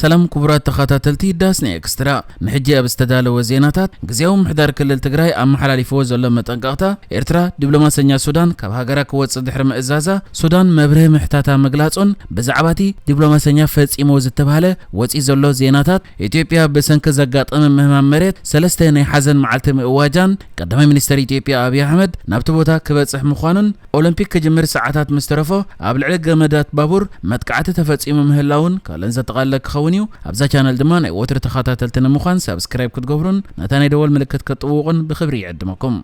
ሰላም ክቡራት ተኸታተልቲ ዳስና ኤክስትራ፣ ንሕጂ ኣብ ዝተዳለወ ዜናታት፣ ግዝያዊ ምምሕዳር ክልል ትግራይ ኣመሓላሊፍዎ ዘሎ መጠንቀቕታ፣ ኤርትራ ዲፕሎማሰኛ ሱዳን ካብ ሃገራ ክወጽእ ድሕሪ ምእዛዛ፣ ሱዳን መብርሂ ምሕታታ ምግላጹን፣ ብዛዕባቲ ዲፕሎማሰኛ ፈጺሞ ዝተባህለ ወጺ ዘሎ ዜናታት፣ ኢትዮጵያ ብሰንኪ ዘጋጠመ ምህማም መሬት ሰለስተ ናይ ሓዘን መዓልቲ ምእዋጃን፣ ቀዳማይ ሚኒስተር ኢትዮጵያ ኣብይ ኣሕመድ ናብቲ ቦታ ክበጽሕ ምዃኑን፣ ኦሎምፒክ ክጅምር ሰዓታት ምስ ተረፎ ኣብ ልዕሊ ገመዳት ባቡር መጥቃዕቲ ተፈጺሙ ምህላውን ካልእን ዘጠቓለለ ክኸውን እዩ። ኣብዛ ቻነል ድማ ናይ ወትሩ ተኸታተልቲ ንምዃን ሳብስክራይብ ክትገብሩን ነታ ናይ ደወል ምልክት ክትጥውቑን ብኽብሪ ይዕድመኩም።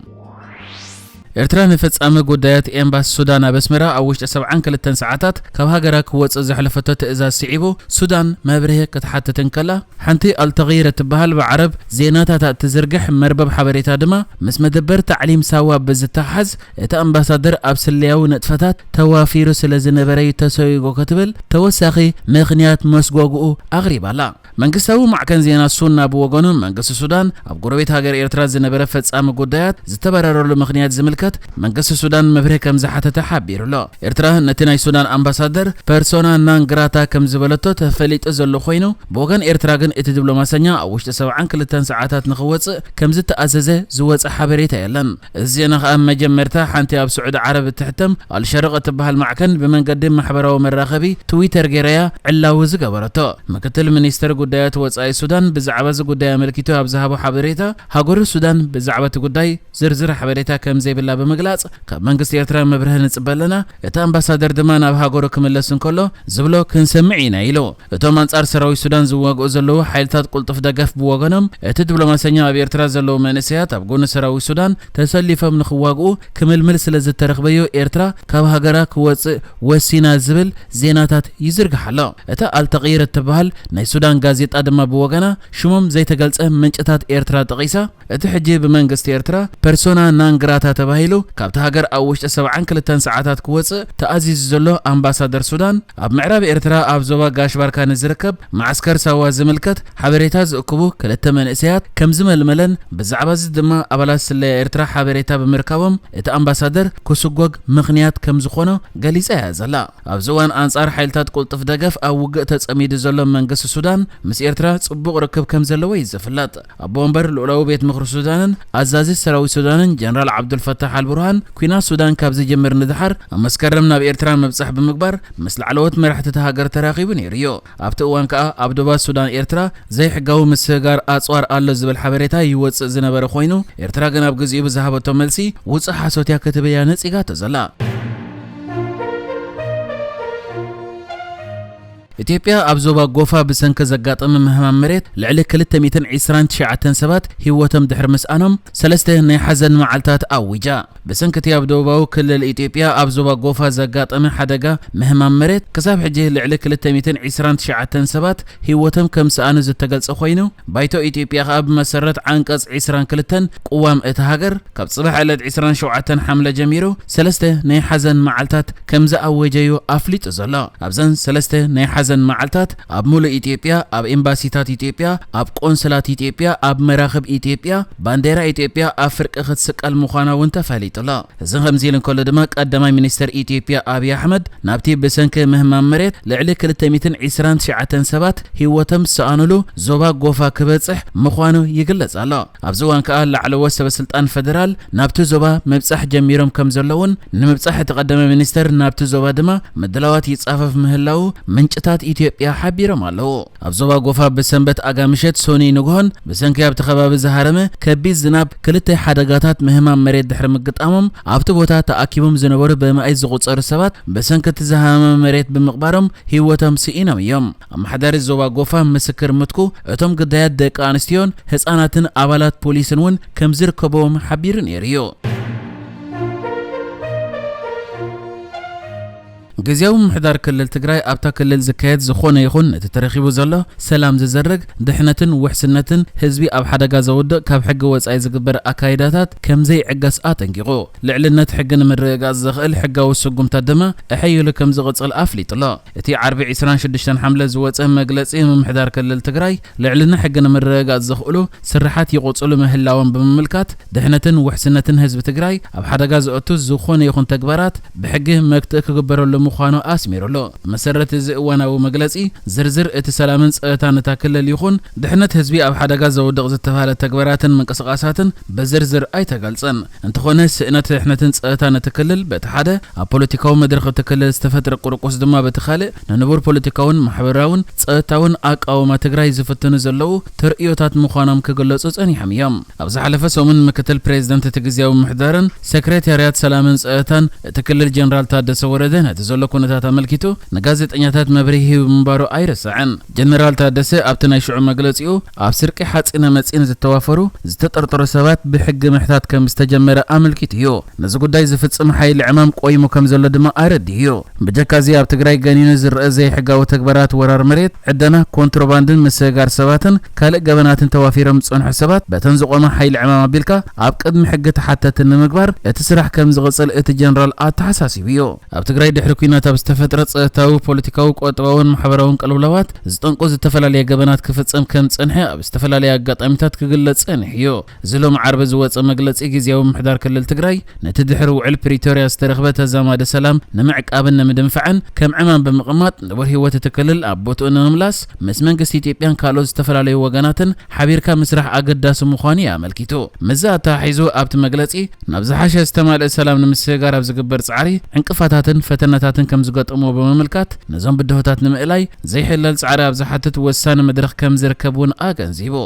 ኤርትራ ንፈጻሚ ጉዳያት ኤምባሲ ሱዳን ኣብ ኣስመራ ኣብ ውሽጢ ሰብዓን ክልተን ሰዓታት ካብ ሃገራ ክወጽእ ዘሕለፈቶ ትእዛዝ ስዒቡ ሱዳን መብርሂ ክትሓትት እንከላ፣ ሓንቲ ኣልተጊር እትበሃል ብዓረብ ዜናታት እትዝርግሕ መርበብ ሓበሬታ ድማ፣ ምስ መደበር ታዕሊም ሳዋ ብዝተሓዝ፣ እቲ ኣምባሳደር ኣብ ስለያዊ ንጥፈታት ተዋፊሩ ስለ ዝነበረ እዩ ተሰዊጉ ክትብል ተወሳኺ ምኽንያት መስጓጉኡ ኣቕሪባ'ላ። መንግስታዊ ማዕከን ዜና ሱና ብወገኑ፣ መንግስቲ ሱዳን ኣብ ጎረቤት ሃገር ኤርትራ ዝነበረ ፈጻሚ ጉዳያት ዝተበረረሉ ምኽንያት ዝምልከት መንግስቲ ሱዳን መብርሂ ከም ዝሓተተ ሓቢሩ'ሎ። ኤርትራ ነቲ ናይ ሱዳን ኣምባሳደር ፐርሶና ናን ግራታ ከም ዝበለቶ ተፈሊጡ ዘሎ ኮይኑ፣ ብወገን ኤርትራ ግን እቲ ዲፕሎማሰኛ ኣብ ውሽጢ ሰብዓን ክልተን ሰዓታት ንኽወጽእ ከም ዝተኣዘዘ ዝወጸ ሓበሬታ የለን። እዚ ዜና ከኣ መጀመርታ ሓንቲ ኣብ ስዑዲ ዓረብ እትሕተም ኣልሸርቕ እትበሃል ማዕከን ብመንገዲ ማሕበራዊ መራኸቢ ትዊተር ገይራያ ዕላዊ ዝገበረቶ። ምክትል ሚኒስተር ጉዳያት ወጻኢ ሱዳን ብዛዕባ እዚ ጉዳይ ኣመልኪቱ ኣብ ዝሃቦ ሓበሬታ፣ ሃገሩ ሱዳን ብዛዕባ እቲ ጉዳይ ዝርዝር ሓበሬታ ከም ዘይብላ ብምግላጽ፣ ካብ መንግስቲ ኤርትራ መብርሂ ንጽበ ኣለና፣ እቲ ኣምባሳደር ድማ ናብ ሃገሩ ክምለስ እንከሎ ዝብሎ ክንሰምዕ ኢና ኢሉ። እቶም ኣንጻር ሰራዊት ሱዳን ዝዋግኡ ዘለዉ ሓይልታት ቅልጡፍ ደገፍ ብወገኖም፣ እቲ ዲፕሎማሰኛ ኣብ ኤርትራ ዘለዉ መንእሰያት ኣብ ጎኒ ሰራዊት ሱዳን ተሰሊፎም ንኽዋግኡ ክምልምል ስለ ዝተረኽበዮ ኤርትራ ካብ ሃገራ ክወጽእ ወሲና ዝብል ዜናታት ይዝርጋሕ ኣሎ። እታ ኣልተቂር እትበሃል ናይ ሱዳን ጋዜጣ ድማ ብወገና ሽሞም ዘይተገልጸ ምንጭታት ኤርትራ ጠቒሳ፣ እቲ ሕጂ ብመንግስቲ ኤርትራ ፐርሶና ናን ግራታ ተባሂሉ ካብቲ ሃገር ኣብ ውሽጢ ሰብዓን ክልተን ሰዓታት ክወጽእ ተኣዚዙ ዘሎ ኣምባሳደር ሱዳን፣ ኣብ ምዕራብ ኤርትራ ኣብ ዞባ ጋሽ ባርካ ንዝርከብ መዓስከር ሳዋ ዝምልከት ሓበሬታ ዝእክቡ ክልተ መንእሰያት ከም ዝመልመለን፣ ብዛዕባ እዚ ድማ ኣባላት ስለያ ኤርትራ ሓበሬታ ብምርካቦም እቲ ኣምባሳደር ክስጎግ ምኽንያት ከም ዝኾኖ ገሊጻ እያ ዘላ። ኣብዚ እዋን ኣንጻር ሓይልታት ቅልጡፍ ደገፍ ኣብ ውግእ ተጸሚዱ ዘሎ መንግስቲ ሱዳን፣ ምስ ኤርትራ ጽቡቕ ርክብ ከም ዘለዎ እዩ ዝፍለጥ። ኣቦ ወንበር ልኡላዊ ቤት ምኽሪ ሱዳንን ኣዛዚ ሰራዊት ሱዳንን ጀነራል ዓብዱልፈታሕ ኣልቡርሃን፣ ኲናት ሱዳን ካብ ዝጅምር ንደሓር ኣብ መስከረም ናብ ኤርትራ ምብጻሕ ብምግባር፣ ምስ ላዕለዎት መራሕቲ እታ ሃገር ተራኺቡ ነይሩ እዩ። ኣብቲ እዋን ከኣ ኣብ ዶባት ሱዳን ኤርትራ ዘይሕጋዊ ምስግጋር ኣጽዋር ኣሎ ዝብል ሓበሬታ ይወጽእ ዝነበረ ኮይኑ፣ ኤርትራ ግን ኣብ ግዚኡ ብዝሃበቶ መልሲ፣ ውጹእ ሓሶት እያ ክትብል እያ ነጺጋቶ ዘላ። ኢትዮጵያ ኣብ ዞባ ጎፋ ብሰንኪ ዘጋጠመ ምህማም መሬት ልዕሊ ክልተ ሚእትን ዕስራን ትሽዓተን ሰባት ህይወቶም ድሕሪ ምስኣኖም፣ ሰለስተ ናይ ሓዘን መዓልታት ኣዊጃ። ብሰንኪ እቲ ኣብ ደቡባዊ ክልል ኢትዮጵያ ኣብ ዞባ ጎፋ ዘጋጠመ ሓደጋ ምህማም መሬት፣ ክሳብ ሕጂ ልዕሊ ክልተ ሚእትን ዕስራን ትሽዓተን ሰባት ህይወቶም ከም ዝሰኣኑ ዝተገልጸ ኮይኑ፣ ባይቶ ኢትዮጵያ ከኣ ብመሰረት ዓንቀጽ ዕስራን ክልተን ቅዋም እታ ሃገር፣ ካብ ጽባሕ ዕለት ዕስራን ሸውዓተን ሓምለ ጀሚሩ ሰለስተ ናይ ሓዘን መዓልታት ከም ዝኣወጀ እዩ ኣፍሊጡ ዘሎ። ኣብዘን ሰለስተ ናይ ሓዘን መዓልታት፣ ኣብ ሙሉእ ኢትዮጵያ፣ ኣብ ኤምባሲታት ኢትዮጵያ፣ ኣብ ቆንስላት ኢትዮጵያ፣ ኣብ መራኽብ ኢትዮጵያ፣ ባንዴራ ኢትዮጵያ ኣብ ፍርቂ ክትስቀል ምዃና እውን ተፈሊጡ ኣሎ። እዚ ከምዚ ኢሉ እንከሎ ድማ፣ ቀዳማይ ሚኒስተር ኢትዮጵያ ኣብይ ኣሕመድ ናብቲ ብሰንኪ ምህማም መሬት ልዕሊ ክልተ ሚእትን ዕስራን ትሽዓተን ሰባት ህይወቶም ዝሰኣኑሉ ዞባ ጎፋ ክበጽሕ ምዃኑ ይግለጽ ኣሎ። ኣብዚ እዋን ከኣ ላዕለዎት ሰበስልጣን ፈደራል ናብቲ ዞባ ምብጻሕ ጀሚሮም ከም ዘለውን፣ ንምብጻሕ እቲ ቀዳማይ ሚኒስተር ናብቲ ዞባ ድማ ምድላዋት ይጻፈፍ ምህላዉ ምንጭታት ኢትዮጵያ ሓቢሮም ኣለዉ። ኣብ ዞባ ጎፋ ብሰንበት ኣጋ ምሸት ሶኒ ንግሆን ብሰንኪ ኣብቲ ከባቢ ዝሃረመ ከቢድ ዝናብ ክልተ ሓደጋታት ምህማም መሬት ድሕሪ ምግጣሞም፣ ኣብቲ ቦታ ተኣኪቦም ዝነበሩ ብመኣይ ዝቑጸሩ ሰባት ብሰንኪ እቲ ዝሃመመ መሬት ብምቕባሮም ህይወቶም ስኢኖም እዮም። ኣመሓዳሪ ዞባ ጎፋ ምስክር ምትኩ፣ እቶም ግዳያት ደቂ ኣንስትዮን ህጻናትን ኣባላት ፖሊስን እውን ከም ዝርከብዎም ሓቢሩ ነይሩ እዩ። ግዝያዊ ምምሕዳር ክልል ትግራይ ኣብታ ክልል ዝካየድ ዝኾነ ይኹን ነቲ ተረኺቡ ዘሎ ሰላም ዝዘርግ፣ ድሕነትን ውሕስነትን ህዝቢ ኣብ ሓደጋ ዘውድቕ ካብ ሕጊ ወጻኢ ዝግበር ኣካይዳታት ከም ዘይዕገስ ኣጠንቂቑ። ልዕልነት ሕጊ ንምርግጋጽ ዘኽእል ሕጋዊ ስጉምታት ድማ እሕይሉ ከም ዝቕጽል ኣፍሊጡ ኣሎ። እቲ ዓርቢ ዕስራን ሽዱሽተን ሓምለ ዝወጸ መግለጺ ምምሕዳር ክልል ትግራይ፣ ልዕልና ሕጊ ንምርግጋጽ ዘኽእሉ ስርሓት ይቕጽሉ ምህላዎም ብምምልካት፣ ድሕነትን ውሕስነትን ህዝቢ ትግራይ ኣብ ሓደጋ ዘእቱ ዝኾነ ይኹን ተግባራት ብሕጊ መግትኢ ክግበረሉ ምዃኑ ኣስሚሩሉ። ብመሰረት እዚ እዋናዊ መግለጺ፣ ዝርዝር እቲ ሰላምን ጸጥታን እታ ክልል ይኹን ድሕነት ህዝቢ ኣብ ሓደጋ ዘውድቕ ዝተባህለ ተግባራትን ምንቅስቓሳትን ብዝርዝር ኣይተገልጸን። እንተኾነ፣ ስእነት ድሕነትን ጸጥታን እቲ ክልል በቲ ሓደ፣ ኣብ ፖለቲካዊ መድረኽ እቲ ክልል ዝተፈጥረ ቁርቁስ ድማ በቲ ካልእ፣ ንንቡር ፖለቲካውን ማሕበራውን ጸጥታውን ኣቃውማ ትግራይ ዝፍትኑ ዘለዉ ተርእዮታት ምዃኖም ክግለጹ ጸኒሖም እዮም። ኣብ ዝሓለፈ ሰሙን ምክትል ፕሬዚደንት እቲ ግዝያዊ ምምሕዳርን ሴክሬታርያት ሰላምን ጸጥታን እቲ ክልል ጀነራል ታደሰ ወረደ ነቲ ዘሎ ኩነታት ኣመልኪቱ ንጋዜጠኛታት መብርሂ ሂቡ ምንባሩ ኣይረሳዕን። ጀነራል ታደሰ ኣብቲ ናይ ሽዑ መግለጺኡ ኣብ ስርቂ ሓጺነ መጺን ዝተዋፈሩ ዝተጠርጠሩ ሰባት ብሕጊ ምሕታት ከም ዝተጀመረ ኣመልኪቱ እዩ። ነዚ ጉዳይ ዝፍጽም ሓይሊ ዕማም ቆይሙ ከም ዘሎ ድማ ኣረዲኡ እዩ። ብጀካ እዚ ኣብ ትግራይ ገኒኑ ዝረአ ዘይሕጋዊ ተግባራት ወራር መሬት፣ ዕደና፣ ኮንትሮባንድን ምስግጋር ሰባትን ካልእ ገበናትን ተዋፊሮም ዝጸንሑ ሰባት በተን ዝቆመ ሓይሊ ዕማም ኣቢልካ ኣብ ቅድሚ ሕጊ ተሓተቲ ንምግባር እቲ ስራሕ ከም ዝቕጽል እቲ ጀነራል ኣተሓሳሲቡ እዩ። ኣብ ትግራይ ድሕሪ ኲናት ኣብ ዝተፈጥረ ጸጥታዊ፣ ፖለቲካዊ፣ ቁጠባውን ማሕበራውን ቅልውላዋት ዝጠንቁ ዝተፈላለየ ገበናት ክፍጸም ከም ዝጸንሐ ኣብ ዝተፈላለየ ኣጋጣሚታት ክግለጽ ጸኒሑ እዩ። እዚ ሎሚ ዓርቢ ዝወጸ መግለጺ ግዝያዊ ምምሕዳር ክልል ትግራይ ነቲ ድሕሪ ውዕል ፕሪቶርያ ዝተረኽበ ተዛማዲ ሰላም ንምዕቃብን ንምድንፋዕን ከም ዕማም ብምቕማጥ ንቡር ህይወት እቲ ክልል ኣብ ቦትኡ ንምምላስ ምስ መንግስቲ ኢትዮጵያን ካልኦት ዝተፈላለዩ ወገናትን ሓቢርካ ምስራሕ ኣገዳሲ ምዃኑ እዩ ኣመልኪቱ። ምስዚ ኣተሓሒዙ ኣብቲ መግለጺ ናብ ዝሓሸ ዝተማልአ ሰላም ንምስግጋር ኣብ ዝግበር ጻዕሪ ዕንቅፋታትን ፈተነታትን ከም ዝገጠምዎ ብምምልካት ነዞም ብድሆታት ንምእላይ ዘይሕለል ጻዕሪ ኣብ ዝሓትት ወሳኒ መድረኽ ከም ዝርከብ እውን ኣገንዚቡ።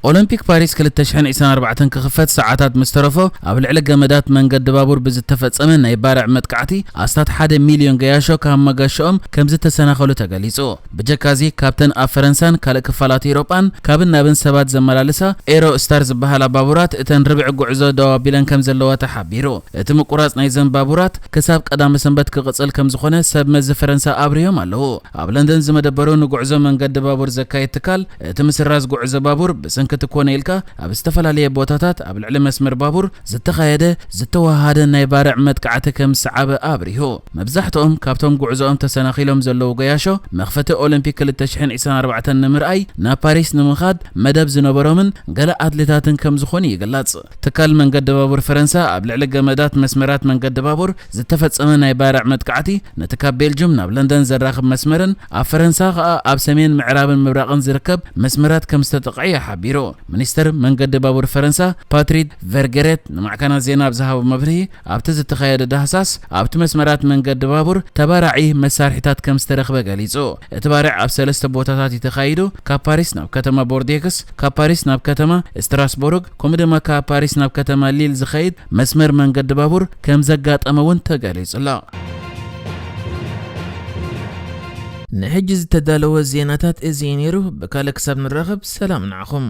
ኦሎምፒክ ፓሪስ ክልተ ሽሕን ዕስራን ኣርባዕተን ክኽፈት ሰዓታት ምስ ተረፎ ኣብ ልዕሊ ገመዳት መንገዲ ባቡር ብዝተፈጸመ ናይ ባርዕ መጥቃዕቲ ኣስታት ሓደ ሚልዮን ገያሾ ካብ መገሻኦም ከም ዝተሰናኸሉ ተገሊጹ። ብጀካዚ ካብተን ኣብ ፈረንሳን ካልእ ክፋላት ኤውሮጳን ካብን ናብን ሰባት ዘመላልሳ ኤሮ ስታር ዝበሃላ ባቡራት እተን ርብዒ ጉዕዞ ደው ኣቢለን ከም ዘለዋ ተሓቢሩ። እቲ ምቁራጽ ናይዘን ባቡራት ክሳብ ቀዳመ ሰንበት ክቕጽል ከም ዝኾነ ሰብ መዚ ፈረንሳ ኣብሪሆም ኣለዉ። ኣብ ለንደን ዝመደበሩ ንጉዕዞ መንገዲ ባቡር ዘካየድ ትካል እቲ ምስራዝ ጉዕዞ ባቡር ብሰንኪ እቲ ኮነ ኢልካ ኣብ ዝተፈላለየ ቦታታት ኣብ ልዕሊ መስመር ባቡር ዝተኻየደ ዝተወሃሃደ ናይ ባርዕ መጥቃዕቲ ከም ዝሰዓበ ኣብሪሁ። መብዛሕትኦም ካብቶም ጉዕዞኦም ተሰናኺሎም ዘለዉ ገያሾ መኽፈቲ ኦሎምፒክ ክልተ ሽሕን ዕስራን ኣርባዕተን ንምርኣይ ናብ ፓሪስ ንምኻድ መደብ ዝነበሮምን ገለ ኣትሌታትን ከም ዝኾኑ ይግለጽ። ትካል መንገዲ ባቡር ፈረንሳ ኣብ ልዕሊ ገመዳት መስመራት መንገዲ ባቡር ዝተፈጸመ ናይ ባርዕ መጥቃዕቲ ነቲ ካብ ቤልጁም ናብ ለንደን ዘራኽብ መስመርን ኣብ ፈረንሳ ኸኣ ኣብ ሰሜን ምዕራብን ምብራቕን ዝርከብ መስመራት ከም ዝተጠቕዐ እዩ ሓቢሩ። ሚኒስተር መንገዲ ባቡር ፈረንሳ ፓትሪክ ቨርገሬት ንማዕከናት ዜና ኣብ ዝሃቦ መብርሂ፣ ኣብቲ ዝተኻየደ ዳህሳስ ኣብቲ መስመራት መንገዲ ባቡር ተባራዒ መሳርሒታት ከም ዝተረኽበ ገሊጹ። እቲ ባርዕ ኣብ ሰለስተ ቦታታት እዩ ተኻይዱ፣ ካብ ፓሪስ ናብ ከተማ ቦርዴክስ፣ ካብ ፓሪስ ናብ ከተማ ስትራስቦርግ፣ ከምኡ ድማ ካብ ፓሪስ ናብ ከተማ ሊል ዝኸይድ መስመር መንገዲ ባቡር ከም ዘጋጠመ እውን ተገሊጹ ኣሎ። ንሕጂ ዝተዳለወ ዜናታት እዚ እዩ ነይሩ። ብካልእ ክሳብ ንራኸብ ሰላም ንዓኹም።